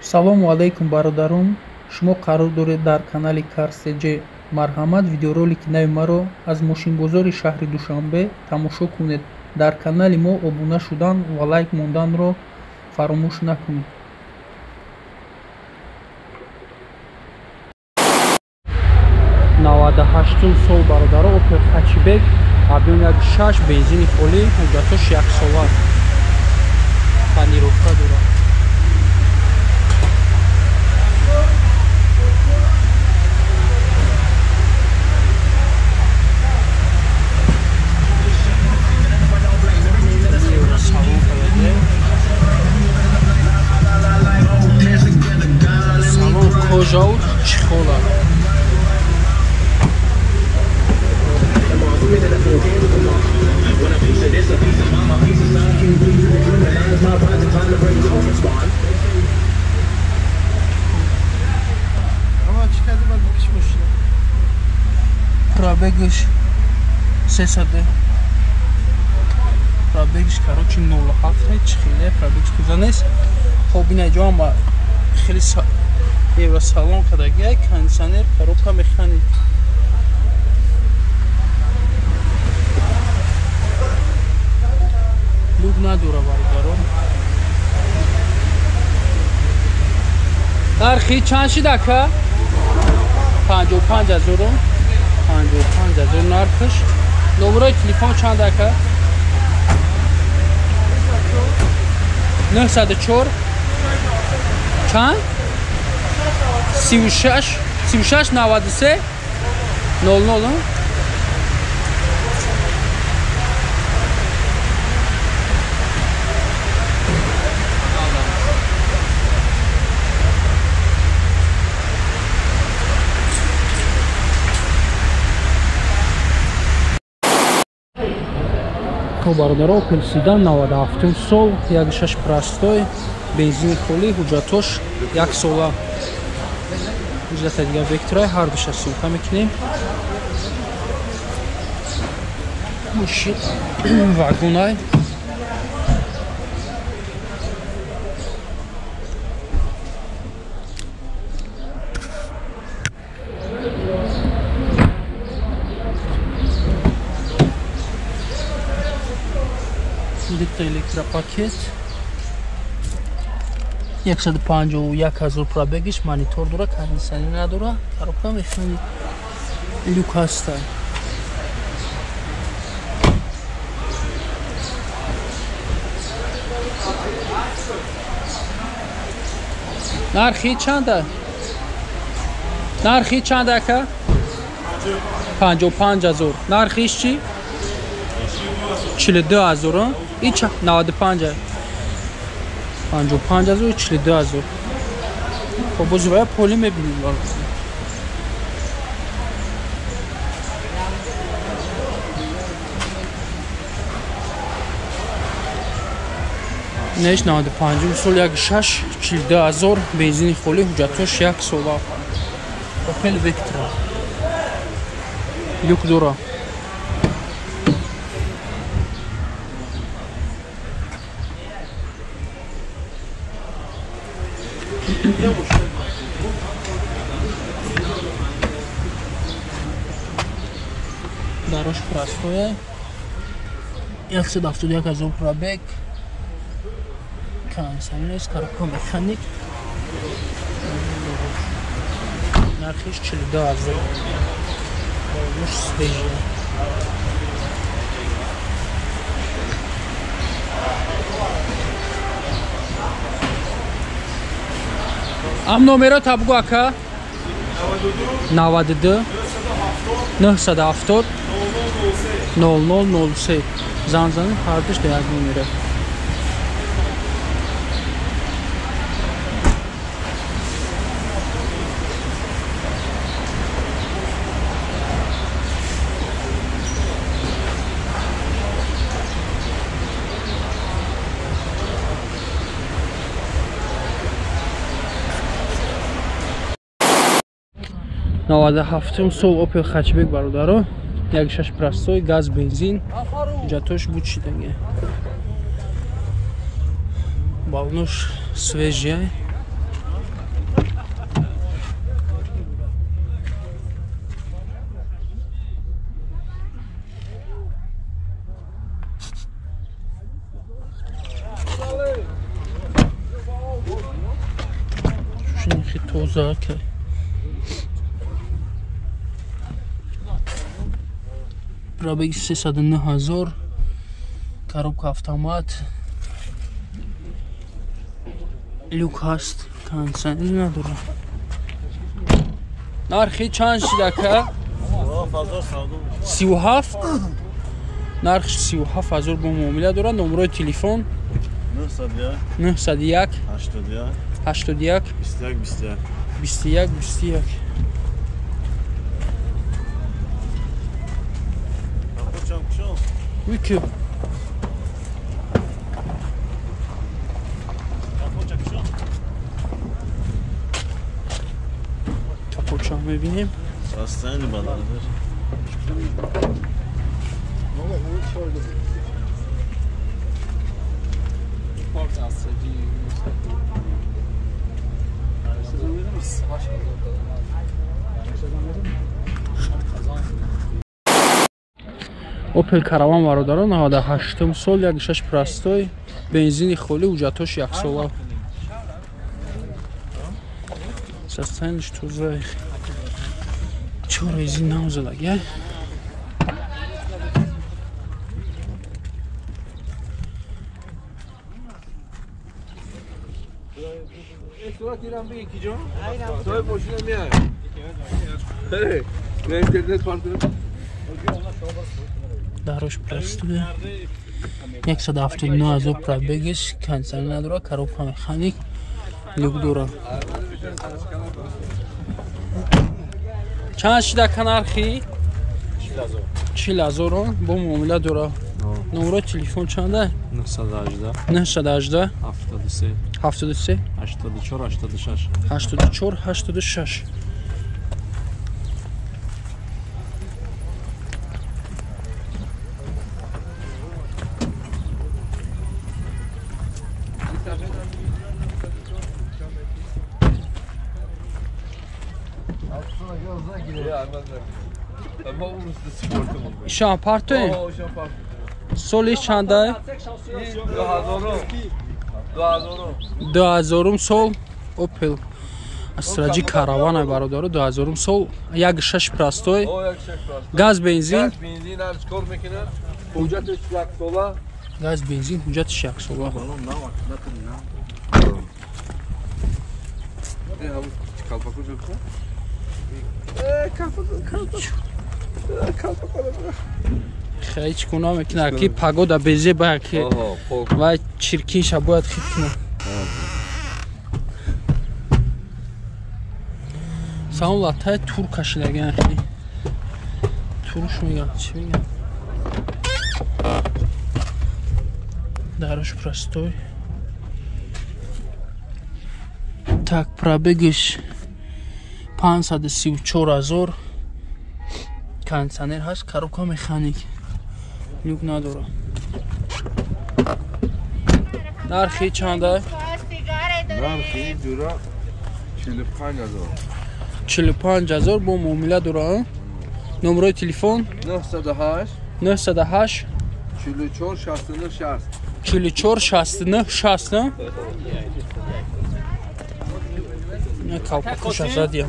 Салому алайкум, бародарон. Шумо қарор доред дар канали Карсеҷ. Марҳамат, видеоролики нави маро аз мошинбозори шаҳри Душанбе тамошо кунед. Дар канали мо обуна шудан ва лайк монданро фаромӯш накунед. 98 сол, бародаро, Opel Hatchback, объем 1.6, бензини холӣ, ҳуҷҷатош яксола, тонировка дорад. Салон кожау чехола. Пробегиш 300, пробегиш, короче, 07, чихеле пробегиш туза нест. Хоб, ина ҷо ама хеле евросалон кардагия, кондиционер, коробка механик. Люк надора, бародарон. Нархи чанд шид, ака? 55 ҳазору 55 ҳазор нархш. Номерои телефон чанд, ака? 904 чанд? 36 36 93 00. То бародаро, Opel Sedan 97 сол, 1.6 простой, бензини холӣ, ҳуҷҷатош як сола. Ҳуҷҷата дигар Вектора, ҳар душа съёмка мекунем. Мошин вагонай. Дикта электропакет, 151 ҳазор пробегиш, монитор дора, кондиционер надора, коробка механик, люк ҳаста. Нархи чанда? Нархи чанда, ака? 55 ҳазор. Нархиш чӣ? 42 ҳазор. Ича 95, 55 ҳазор, 42 ҳазор. Хоб, боз вая поли мебинем. Неш 95 сол, 1.6, 42 ҳазор, бензини холӣ, ҳуҷҷатош як сола. Opel Vectra. Люк дора. Дарош простое. 171 ҳазор пробег. Кондиционер, коробка механик. Нархиш 42 ҳазор. Балош свежий. Ам номеро табгу, ака? 92 970 0003. Занг занед, ҳардуш дар як номера. 97 сол Opel Hatchback, бародаро, 1.6 простой, газ, бензин, ҳуҷҷатош буд шидаги. Балонош свежий. Мошини хи тоза ка. Пробеги 309 000, коробка автомат, люк ҳаст, кондиционер надорад. Нархи чанд шидака? 37. Нархи 37 000 бо муомила дорад. Номерои телефон 901 81 21 21 21. Wiki. Капоча мебинем. Опел Караван бародарон 98 сол, 1.6 простой, бензини холӣ, ҳуҷҷатҳош яксола. Состояниш тоза. Чор резин навзадаги. Дарош простой. 179 000 пробегиш, кондиционер надорад, коробка механик, люк дорад. Чанд шида нархи? 40 000 бо муомила дорад. Номерои телефон чанда? 918 918 73 73 84 86 84 86. Ишан партоем? Соли чанда? 2000 сол. Opel Astra G Caravana бародаро, 2000 сол, 1.6 простой, газ бензин. Газ бензин, ҳуҷҷатиш яксола. Хеле чӣ куна мекунад ки погода безе бояд ки вай чиркинша бояд хит кунад. Салон латаи тур кашидаган хи. Туруш меган, чӣ меган? Дарош простой. Так, пробегиш 534 000. Кондиционер ҳаст, коробка механик, люк надорад. Нархи чанда? Нархи дура 45 000. 45 000 бо муомила дорад. Номерои телефон 908 908 44 69 60 44 69 60. Не калпакуша задия.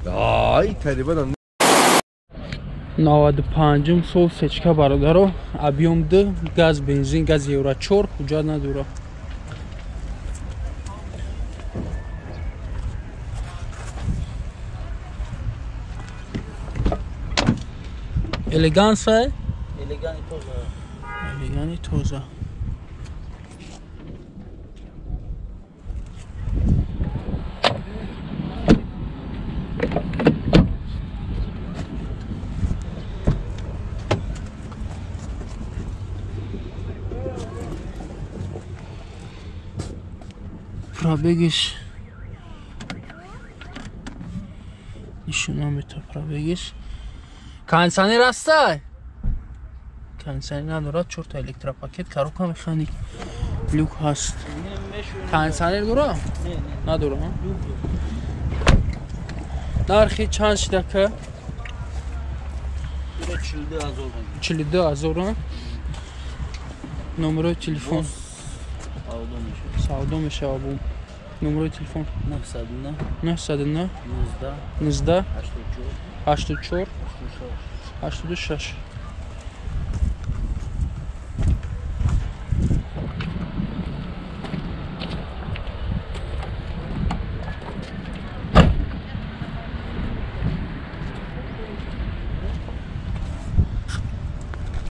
Ай, 95 сол сечка бародаро, объем 2, газ бензин, газ евро 4, ҳуҷҷат надорад. Элеганса? Элегани тоза. Элегани тоза. Пробегиш нишона мета пробегиш. Кондиционер ҳастай? Кондиционер надорад, чорта электропакет, коробка механик, люк ҳаст. Кондиционер дорад? Надорад. Нархи чанд шидака? 42 ҳазор. Номерои телефон савдо мешавад. Номерои телефон 909 19 84 86.